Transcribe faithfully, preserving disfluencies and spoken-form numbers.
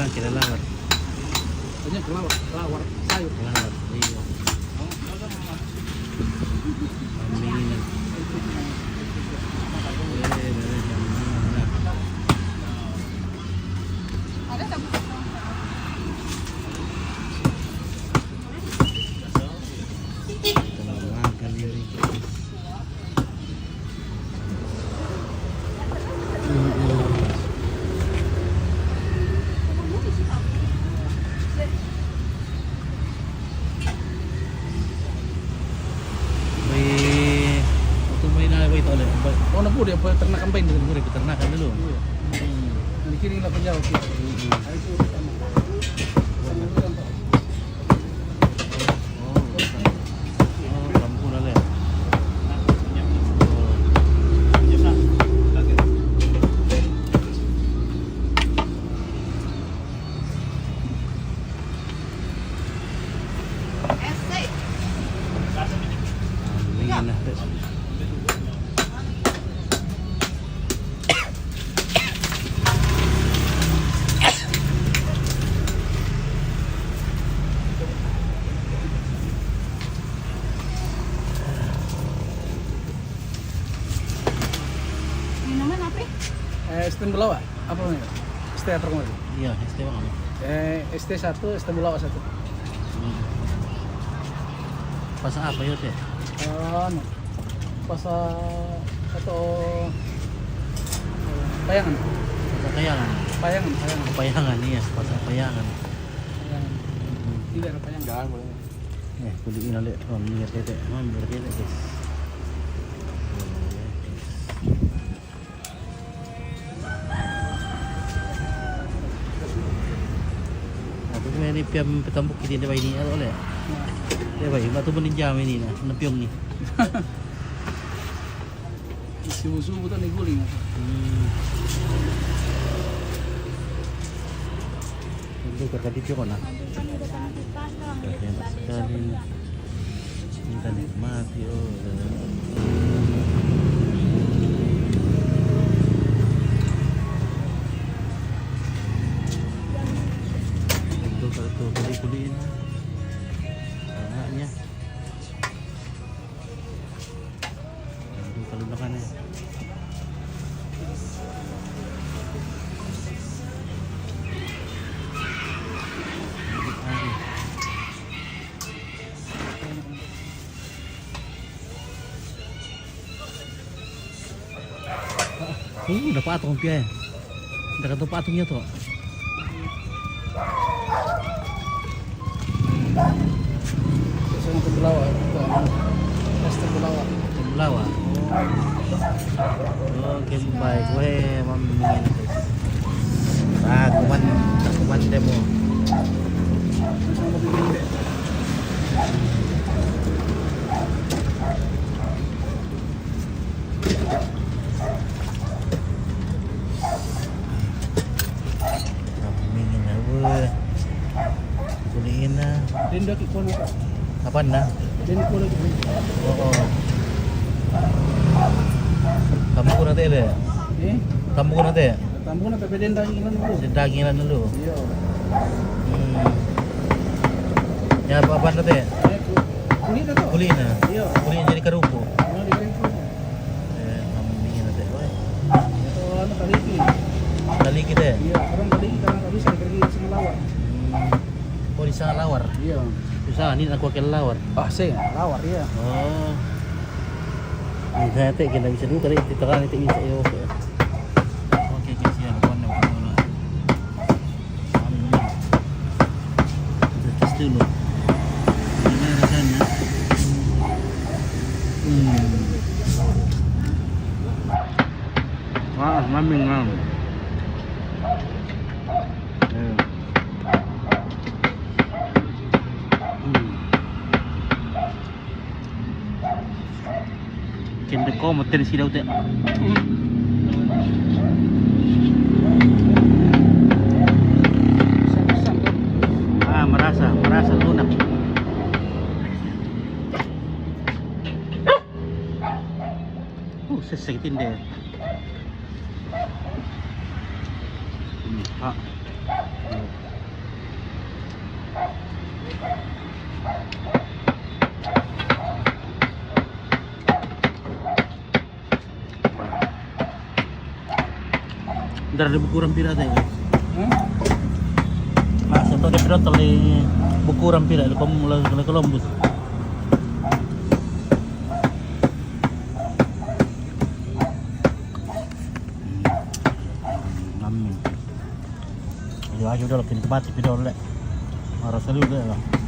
Kelelawar. Banyak kelawar, kelawar sayur. Kelelawar, iya. Amin. Kita mau makan ini. Bai, waktu bai na, bai tole. Bai, oh, na buri, bai peternakan bai. Buri peternakan dulu. Iya. Hmm. Nanti kiri lah penjauh. Hmm. Hari itu sama. Sama dulu kan, Pak. Minuman apa? Eh, es temulawak. Apa namanya? Es teh apa namanya? Iya, es teh apa? Eh, es teh satu, es temulawak satu. Hmm. Pasal apa ya, Teh? Eh, anu, pasal atau Payangan. Pasal Payangan. Payangan, Payangan. Payangan, iya, pasal Payangan. Payangan. Hmm. Tidak ada Payangan. Jangan boleh. Eh, kulit ini lek, oh, minggir ketek, oh, minggir ketek, guys. Nah, tu sebenarnya ni piam petambuk kita ni, bai ni, ada oleh. Dia bai, batu beninjam ini nah, nepiam ni. Subuh-subuh tak ni guling. Hmm. Itu kakak di pion nah. Hebat sekali. Kita nikmati, oh. Itu satu kuli-kuli ini. Enaknya. Aduh, kalau makan ya. Uh, dapat atong pia. Dah kata patungnya tu. Biasanya temulawak, bukan. Es temulawak. Temulawak. Oh. Oke, baik. Weh, mami. Ah, kuman, kuman demo. Kami ngina, weh. Kuliin na. Din daki ko na. Apaan na? Din ko lagi. Oo. Kamu ko na, Te, le? Eh? Kamu ko na, Te? Tambun na, tapi din daging na dulu. Din daging na dulu. Iya. Hmm. Ya, apa, apa na, Te? Eh, ku-, kulit na to. Kulit na. Iya. Kulit jadi karupo. Iya, di karupo. Eh, kami ini nanti, weh. Itu anu, taliki. Taliki, Te? Iya, orang taliki karena tadi saya pergi sama lawar. Hmm. Oh, di sana lawar? Iya. Di sana, ini aku akan lawar. Ah, sih, lawar, iya. Oh. Ini saya, Te, kita bisa dulu kali, kita kan, Te, bisa, ya, oke. Oke, oke, siap. Aku anda buka dulu. Hmm. Kita tes dulu. Gimana rasanya? Hmm. Wah, mami, mam. Eh. Hmm. Kende ko mo ten si daw te. Ah, marasa, marasa lunak. Uh, sesek tinde. Hmm, ha. Dari Buku Rampira tadi, guys. Nah, untuk dia pinotol di Buku Rampira, di Kom-, di Columbus. Hmm. Amin. Jadi, ayo udah, lakin mati video le. Marah sekali udah lah.